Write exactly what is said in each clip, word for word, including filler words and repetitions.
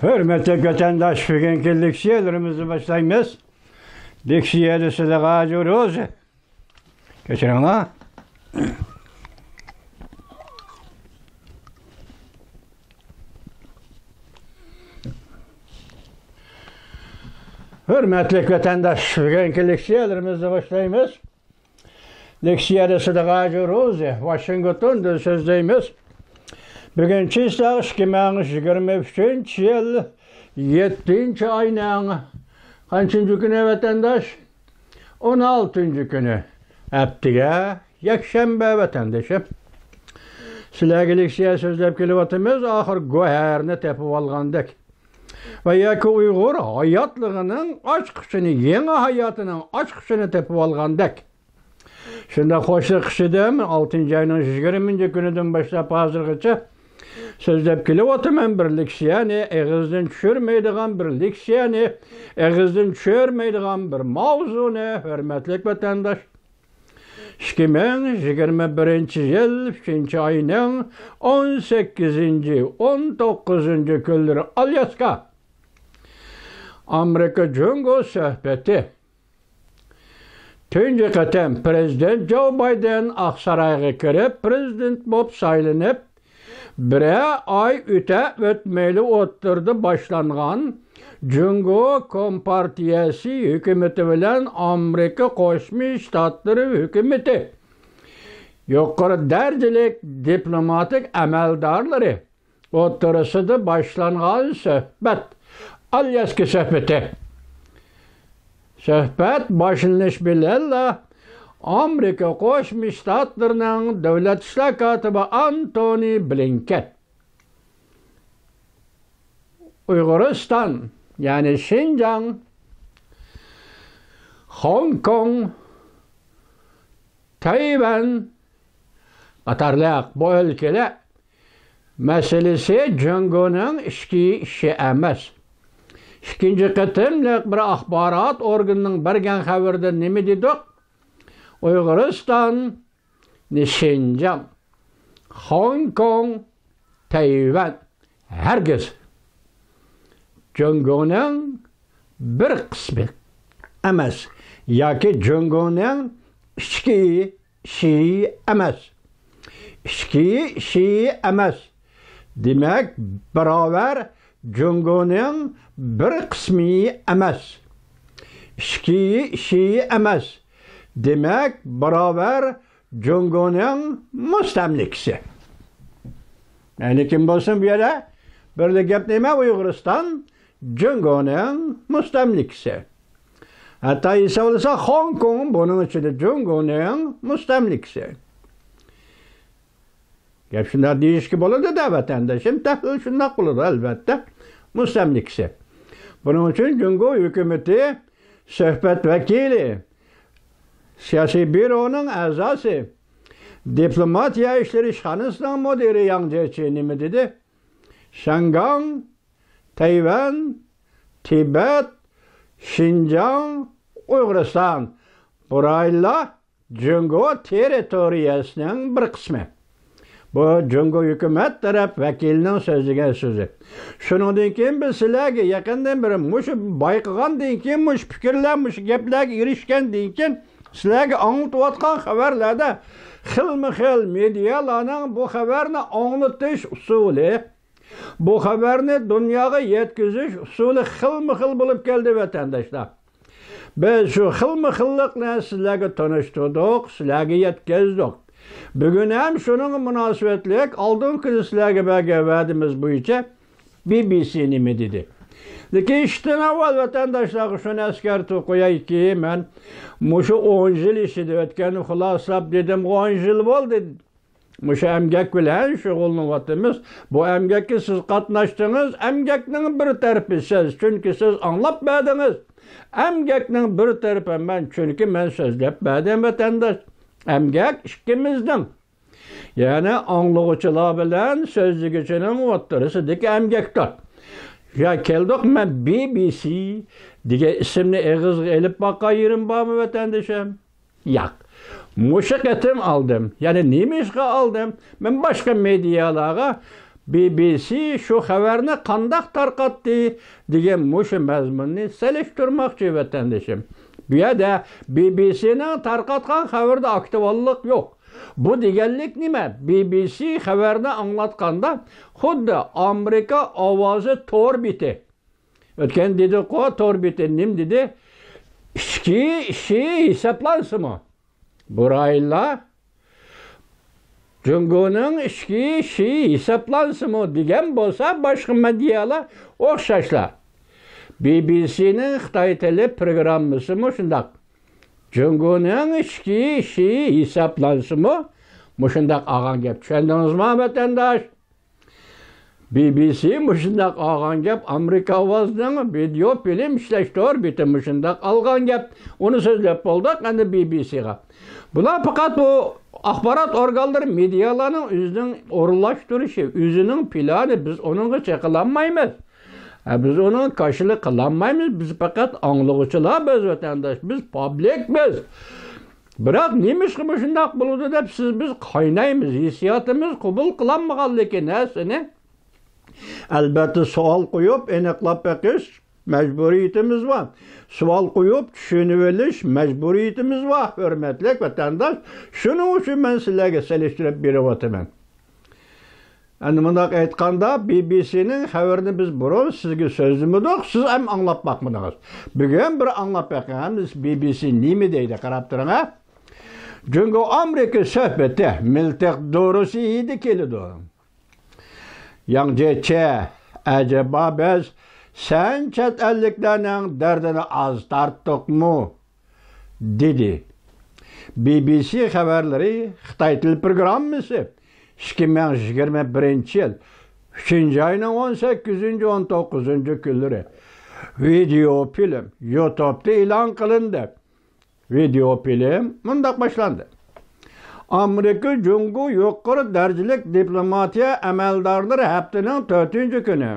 ھۆرمەتلىك ۋەتەنداش، بۈگۈنكى لېكسىيەلىرىمىزنى باشلايمىز. لېكسىيەدە سىلىغا جۇروز. كەچۈرۈڭلار. ھۆرمەتلىك ۋەتەنداش، بۈگۈنكى لېكسىيەلىرىمىزنى باشلايمىز. لېكسىيەدە سىدىغاجۇ روزى، ۋاشىنگتوندىن سۆزلەيمىز. بۈگۈن چىسلاغ ئىككى مىڭ يىگىرمە ئۈچىنچى يىل يەتتىنچى ئاينىڭ قانچىنچى كۈنى، ۋەتەنداش؟ ئون ئالتىنچى كۈنى. ھەپتىگە يەكشەنبە، ۋەتەندىشىم. سىلەرگە لېكسىيە سۆزلەپ كېلىۋاتىمىز، ئاخىر گۆھەرنى تېپىۋالغاندەك. ۋە ياكى ئۇيغۇر ھاياتلىقىنىڭ ئاچقۇچىنى، يېڭى ھاياتىنىڭ ئاچقۇچىنى تېپىۋالغاندەك. شۇنداق خوشلۇق ئىچىدە ئالتىنچى ئاينىڭ يىگىرمىنچى كۈنىدىن باشلاپ ھازىرغىچە سۆزلەپ كېلىۋاتىمەن. بىر لېكسىيەنى ئېغىزدىن چۈشۈرمەيدىغان، بىر لېكسىيەنى ئېغىزدىن چۈشۈرمەيدىغان بىر ماۋزۇنى، ھۆرمەتلىك ۋەتەنداش. ئىككى مىڭ يىگىرمە بىرىنچى يىل ئۈچىنچى ئاينىڭ ئون سەككىزىنچى، ئون توققۇزىنچى كۈنلىرى ئالياسكا. ئامېرىكا جۇڭگو سۆھبىتى. تۇنجى قېتىم پىرېزىدېنت جو بايدېن ئاقسارايغا كىرىپ، پىرېزىدېنت بولۇپ سايلىنىپ، بىرەر ئاي ئۆتە ئۆتمەيلا ئوتتۇرىدا باشلانغان جۇڭگو كومپارتىيەسى ھۆكۈمىتى بىلەن ئامېرىكا قوشما شتاتلىرى ھۆكۈمىتى يۇقىرى دەرىجىلىك دىپلوماتىك ئەمەلدارلىرى ئوتتۇرىسىدا باشلانغان سۆھبەت، ئالياسكا سۆھبىتى. سۆھبەت باشلىنىش بىلەنلا ئامېرىكا قوشما شتاتلىرىنىڭ دۆلەت ئىشلار كاتىپى ئانتونى بلىنكېن ئۇيغۇرىستان، يەنى شىنجاڭ، خوڭكوڭ، تەيۋەن قاتارلىق بۇ ئۆلكىلەر مەسىلىسى جۇڭگونىڭ ئىچكى ئىشى ئەمەس. ئىككىنچى قېتىملىق بىر ئاخبارات ئورگىنىنىڭ بەرگەن خەۋىرىدە نېمە دېدۇق؟ ئۇيغۇرىستان، شىنجاڭ، خوڭكوڭ، تەيۋەن ھەرگىز جۇڭگونىڭ بىر قىسمى ئەمەس ياكى جۇڭگونىڭ ئىچكى ئىشى ئەمەس. ئىچكى ئىشى ئەمەس. دېمەك، باراۋەر جۇڭگونىڭ بىر قىسمى ئەمەس. ئىچكى ئىشى ئەمەس. دېمەك، باراۋەر جۇڭگونىڭ مۇستەملىكىسى. مەيلى كىم بولسۇن بۇ يەردە، بىرلا گەپ نېمە؟ ئۇيغۇرىستان جۇڭگونىڭ مۇستەملىكىسى. ھەتتا ھېسابلىسا، خوڭكوڭ بۇنىڭ ئىچىدە جۇڭگونىڭ مۇستەملىكىسى. گەپ شۇنداق دېيىشكە بولىدۇ-دە، ۋەتەندىشىم، تەھلىل شۇنداق بولىدۇ، ئەلۋەتتە، مۇستەملىكىسى. بۇنىڭ ئۈچۈن جۇڭگو ھۆكۈمىتى سۆھبەت ۋەكىلى، سىياسىي بيۇرونىڭ ئەزاسى، دىپلوماتىيە ئىشلىرى ئىشخانىسىنىڭ مۇدىرى ياڭ جيېچى نېمە دېدى؟ شياڭگاڭ، تەيۋەن، تىبەت، شىنجاڭ، ئۇيغۇرىستان، بۇ رايونلار جۇڭگو تېررىتورىيەسىنىڭ بىر قىسمى. بۇ جۇڭگو ھۆكۈمەت تەرەپ ۋەكىلىنىڭ سۆزلىگەن سۆزى. شۇنىڭدىن كېيىن بىز سىلەرگە يېقىندىن بېرى مۇشۇ بايقىغاندىن كېيىن، مۇشۇ پىكىرلەر، مۇشۇ گەپلەرگە ئېرىشكەندىن كېيىن، سىلەرگە ئاڭلىتىۋاتقان خەۋەرلەردە خىلمۇ خىل مېدىيالارنىڭ بۇ خەۋەرنى ئاڭلىتىش ئۇسۇلى، بۇ خەۋەرنى دۇنياغا يەتكۈزۈش ئۇسۇلى خىلمۇ خىل بولۇپ كەلدى، ۋەتەنداشلار. بىز شۇ خىلمۇ خىللىقنى سىلەرگە تونۇشتۇردۇق، سىلەرگە يەتكۈزدۇق. بۈگۈن ھەم شۇنىڭغا مۇناسىۋەتلىك ئالدىنقى كۈنى سىلەرگە بەرگەن ۋەدىمىز بويىچە بى بى سى نېمە دېدى؟ لېكىن ئىشتىن ئاۋۋال ۋەتەنداشلارغا شۇنى ئەسكەرتىپ قويايكى، مەن مۇشۇ ئون يىل ئىچىدە ئۆتكەننى خۇلاسىلاپ دېدىم، ئون يىل بولدى. مۇشۇ ئەمگەك بىلەن شۇغۇللىنىۋاتىمىز. بۇ ئەمگەككە سىز قاتناشتىڭىز، ئەمگەكنىڭ بىر تەرىپى سىز، چۈنكى سىز ئاڭلاپ بەردىڭىز. ئەمگەكنىڭ بىر تەرىپى مەن، چۈنكى مەن سۆزلەپ بەردىم، ۋەتەنداش. ئەمگەك ئىككىمىزنىڭ، يەنى ئاڭلىغۇچىلار بىلەن سۆزلىگۈچىنىڭ ئوتتۇرىسىدىكى ئەمگەكتۇر. يا كەلدۇق، مەن بى بى سى دېگەن ئىسىمنى ئېغىزغا ئېلىپ باققان يېرىم بارمۇ، ۋەتەندىشىم؟ ياق. مۇشۇ قېتىم ئالدىم. يەنى نېمە ئىشقا ئالدىم؟ مەن باشقا مېدىيالارغا بى بى سى شۇ خەۋەرنى قانداق تارقاتتى دېگەن مۇشۇ مەزمۇننى سېلىشتۇرماقچى، ۋەتەندىشىم. بۇ يەردە بى بى سىنىڭ تارقاتقان خەۋىرىدە ئاكتۇئاللىق يوق. بۇ دېگەنلىك نېمە؟ بى بى سى خەۋەرنى ئاڭلاتقاندا خۇددى ئامېرىكا ئاۋازى تور بېتى. ئۆتكەن دېدۇققۇ، تور بېتى نېمە دېدى؟ ئىچكى ئىشى ھېسابلانسىمۇ؟ بۇ رايونلار جۇڭگونىڭ ئىچكى ئىشى ھېسابلانسىمۇ دېگەن بولسا، باشقا مېدىيالار ئوخشاشلا. بى بى سىنىڭ خىتاي تىلى پروگراممىسىمۇ شۇنداق. جۇڭگونىڭ ئىچكى ئىشى ھېسابلانسىمۇ، مۇشۇنداق ئالغان گەپ. چۈشەندىڭىزمۇ، ۋەتەنداش؟ بى بى سى مۇشۇنداق ئالغان گەپ، ئامېرىكا ئاۋازىنىڭ ۋىدېئو فىلىم ئىشلەش تور بېتى مۇشۇنداق ئالغان گەپ. ئۇنى سۆزلەپ بولدۇق، ئەمدى بى بى سىغا. بۇلار پەقەت بۇ ئاخبارات ئورگانلىرى، مېدىيالارنىڭ ئۆزىنىڭ ئورۇنلاشتۇرۇشى، ئۆزىنىڭ پىلانى، بىز ئۇنىڭغا چېقىلالمايمىز. ھە، بىز ئۇنىڭ كاشىلى قىلالمايمىز، بىز پەقەت ئاڭلىغۇچىلار بىز، ۋەتەنداش، بىز پابلىك بىز. بىراق نېمىشقا مۇشۇنداق بولىدۇ دەپ سىز بىز قاينايمىز، ھېسسىياتىمىز قوبۇل قىلالمىغانلىكى نەرسىنى. ئەلبەتتە، سوئال قويۇپ، ئېنىقلاپ بېقىش مەجبۇرىيىتىمىز بار. سوئال قويۇپ، چۈشىنىۋېلىش مەجبۇرىيىتىمىز بار، ھۆرمەتلىك ۋەتەنداش. شۇنىڭ ئۈچۈن مەن سىلەرگە سېلىشتۇرۇپ بېرىۋاتىمەن. ئەمدى مۇنداق ئېيتقاندا، بى بى سىنىڭ خەۋىرىنى بىز بۇرۇن سىزگە سۆزلىمىدۇق، سىز ھەم ئاڭلاپ باقمىدىڭىز. بۈگۈن بىر ئاڭلاپ بېقىڭ، ھەم بى بى سى نېمە دەيدۇ، قاراپ تۇرۇڭ، ھە. جۇڭگو ئامېرىكا سۆھبىتى مىلتىق دورىسى ھىدى كېلىدۇ. ياڭ جيېچى، ئەجەبا بىز سەن چەت ئەللىكلەرنىڭ دەردىنى ئاز تارتتۇقمۇ؟ دېدى. بى بى سى خەۋەرلىرى خىتاي تىل پروگراممىسى، ئىككى مىڭ يىگىرمە بىرىنچى يىل ئۈچىنچى ئاينىڭ ئون سەككىزىنچى، ئون توققۇزىنچى كۈنلىرى ۋىدېئو فىلىم يۇتۇبتا ئېلان قىلىندى. ۋىدېئو فىلىم مۇنداق باشلاندى. ئامېرىكا جۇڭگو يۇقىرى دەرىجىلىك دىپلوماتىيە ئەمەلدارلىرى ھەپتىنىڭ تۆتىنچى كۈنى،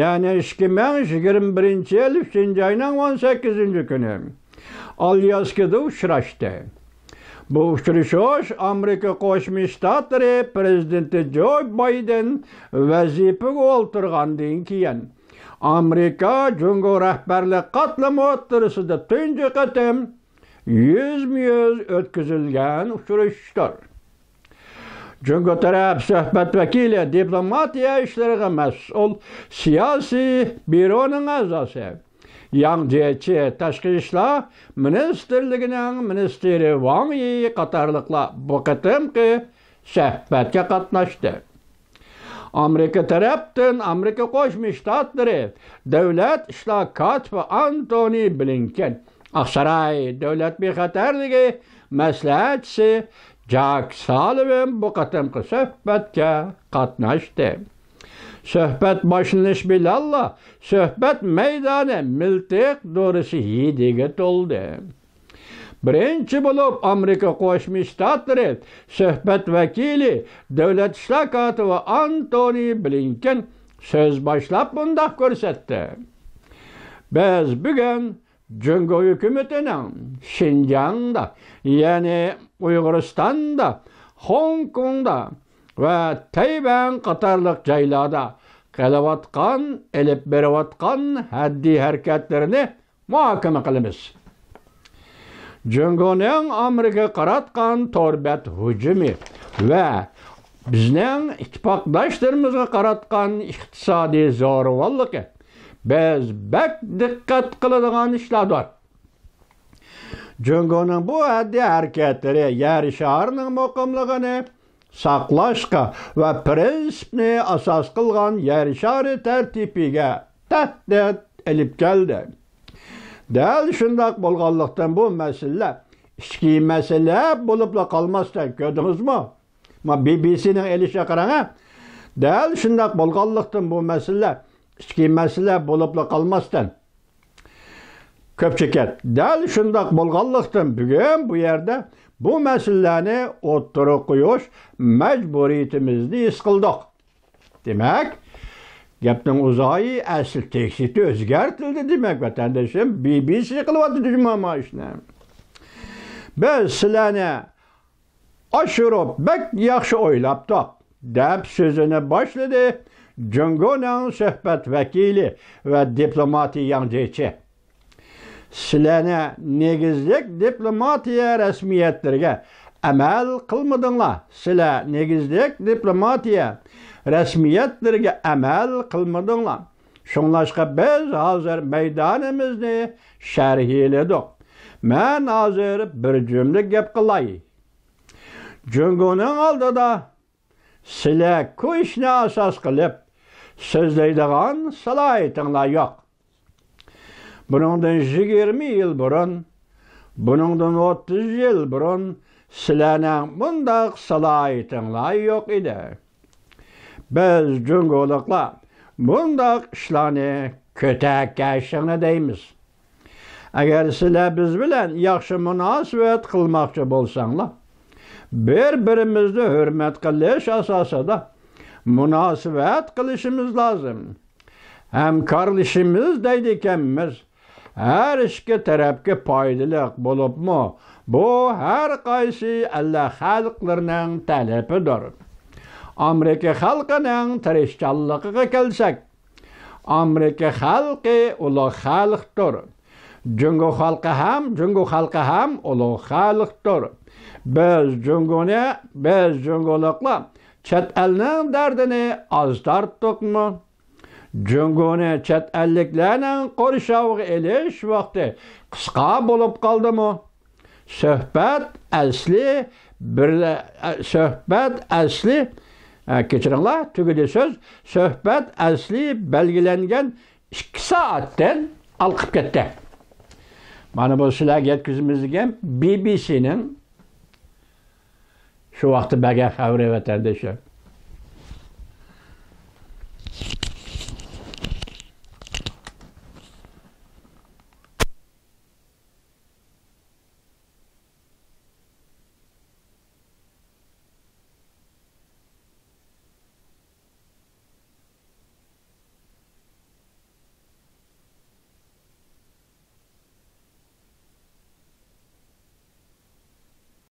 يەنى ئىككى مىڭ يىگىرمە بىرىنچى يىل ئۈچىنچى ئاينىڭ ئون سەككىزىنچى كۈنى ئالياسكىدا ئۇچراشتى. بۇ ئۇچرىشىش ئامېرىكا قوشما شتاتلىرى پىرېزىدېنتى جو بايدېن ۋەزىپىگە ئولتۇرغاندىن كېيىن، ئامېرىكا جۇڭگو رەھبەرلىك قاتلىمى ئوتتۇرىسىدا تۇنجى قېتىم يۈزمۇ يۈز ئۆتكۈزۈلگەن ئۇچرىشىشتۇر. جۇڭگو تەرەپ سۆھبەت ۋەكىلى، دىپلوماتىيە ئىشلىرىغا مەسئۇل سىياسىي بيۇرونىڭ ئەزاسى، ياڭ جيېچى، تاشقى ئىشلار مىنىستىرلىكىنىڭ مىنىستىرى ۋاڭ يى قاتارلىقلار بۇ قېتىمقى سۆھبەتكە قاتناشتى. ئامېرىكا تەرەپتىن ئامېرىكا قوشما شتاتلىرى دۆلەت ئىشلار كاتىپى ئانتونى بلىنكېن، ئاقساراي دۆلەت بىخەتەرلىكى مەسلىھەتچىسى جاك سالىۋېن بۇ قېتىمقى سۆھبەتكە قاتناشتى. سۆھبەت باشلىنىش بىلەنلا سۆھبەت مەيدانى مىلتىق دورىسى ھىدىگە تولدى. بىرىنچى بولۇپ ئامېرىكا قوشما شتاتلىرى سۆھبەت ۋەكىلى، دۆلەت ئىشلار كاتىپى ئانتونى بلىنكېن سۆز باشلاپ مۇنداق كۆرسەتتى: بىز بۈگۈن جۇڭگو ھۆكۈمىتىنىڭ شىنجاڭدا، يەنى ئۇيغۇرىستاندا، خوڭكوڭدا ۋە تەيۋەن قاتارلىق جايلاردا قىلىۋاتقان، ئېلىپ بېرىۋاتقان ھەددىي ھەرىكەتلىرىنى مۇھاكىمە قىلىمىز. جۇڭگونىڭ ئامېرىكىغا قاراتقان تور بەت ھۇجۇمى ۋە بىزنىڭ ئىتتىپاقداشلىرىمىزغا قاراتقان ئىقتىسادىي زورىۋاللىقى بىز بەك دىققەت قىلىدىغان ئىشلاردۇر. جۇڭگونىڭ بۇ ھەددىي ھەرىكەتلىرى يەر شارىنىڭ مۇقىملىقىنى ساقلاشقا ۋە پىرىنسىپنى ئاساس قىلغان يەر شارى تەرتىپىگە تەھدىت ئېلىپ كەلدى. دەل شۇنداق بولغانلىقتىن، بۇ مەسىلىلەر ئىچكى مەسىلە بولۇپلا قالماستىن، كۆردىڭىزمۇ؟ ما بى بى سىنىڭ ئېلىشىغا قاراڭ، ھە؟ دەل شۇنداق بولغانلىقتىن، بۇ مەسىلىلەر ئىچكى مەسىلە بولۇپلا قالماستىن، كۆپچىكەت. دەل شۇنداق بولغانلىقتىن، بۈگۈن بۇ يەردە بۇ مەسىلىلەرنى ئوتتۇرىغا قويۇش مەجبۇرىيىتىمىزنى ھېس قىلدۇق. دېمەك، گەپنىڭ ئۇزايى، ئەسلى تېكىستى ئۆزگەرتىلدى، دېمەك، ۋەتەندىشىم، بى بى سى قىلىۋاتىدۇ جۇما ما ئىشنى. بىز سىلەرنى ئاشۇرۇپ بەك ياخشى ئويلاپتۇق. دەپ سۆزىنى باشلىدى جۇڭگونىڭ سۆھبەت ۋەكىلى ۋە دىپلوماتى ياڭ جيېچى. سىلەرنى نېگىزلىك دىپلوماتىيە رەسمىيەتلىرىگە ئەمەل قىلمىدىڭلار. سىلەر نېگىزلىك دىپلوماتىيە رەسمىيەتلىرىگە ئەمەل قىلمىدىڭلار. شۇڭلاشقا بىز ھازىر مەيدانىمىزنى شەرھلىدۇق. مەن ھازىر بىر جۈملە گەپ قىلاي. جۇڭگونىڭ ئالدىدا سىلەر كۇشنى ئاساس قىلىپ سۆزلەيدىغان سالاھىيىتىڭلار يوق. بۇنىڭدىن يىگىرمە يىل بۇرۇن، بۇنىڭدىن ئوتتۇز يىل بۇرۇن سىلەرنىڭ بۇنداق سالاھىيىتىڭلار يوق ئىدى. بىز جۇڭگولۇقلار بۇنداق ئىشلارنى كۆتەككە شىڭنە دەيمىز. ئەگەر سىلەر بىز بىلەن ياخشى مۇناسىۋەت قىلماقچى بولساڭلار، بىر-بىرىمىزنى ھۆرمەت قىلىش ئاساسىدا مۇناسىۋەت قىلىشىمىز لازىم. ھەمكارلىشىمىز دەيدىكەنمىز. ھەر ئىككى تەرەپكە پايدىلىق بولۇپمۇ، بۇ ھەر قايسى ئەللەر خەلقلىرىنىڭ تەلىپىدۇر. ئامېرىكا خەلقىنىڭ تىرىشچانلىقىغا كەلسەك، ئامېرىكا خەلقى ئۇلۇغ خەلقتۇر. جۇڭگو خەلقى ھەم، جۇڭگو خەلقى ھەم ئۇلۇغ خەلقتۇر. بىز جۇڭگونى، بىز جۇڭگولۇقلار چەت ئەلنىڭ دەردىنى ئاز تارتتۇقمۇ؟ جۇڭگونى چەت ئەللىكلەرنىڭ قورشاۋغا ئېلىش ۋاقتى قىسقا بولۇپ قالدىمۇ؟ سۆھبەت ئەسلى بىر، سۆھبەت ئەسلى، ئە، كەچۈرۈڭلار، تۈگىدى سۆز. سۆھبەت ئەسلى بەلگىلەنگەن ئىككى سائەتتىن ئالقىپ كەتتى. مانا بۇ سىلەرگە يەتكۈزىمىز دېگەن بى بى سىنىڭ شۇ ۋاقىتتا بەرگەن خەۋىرى، ۋەتەندىشىم.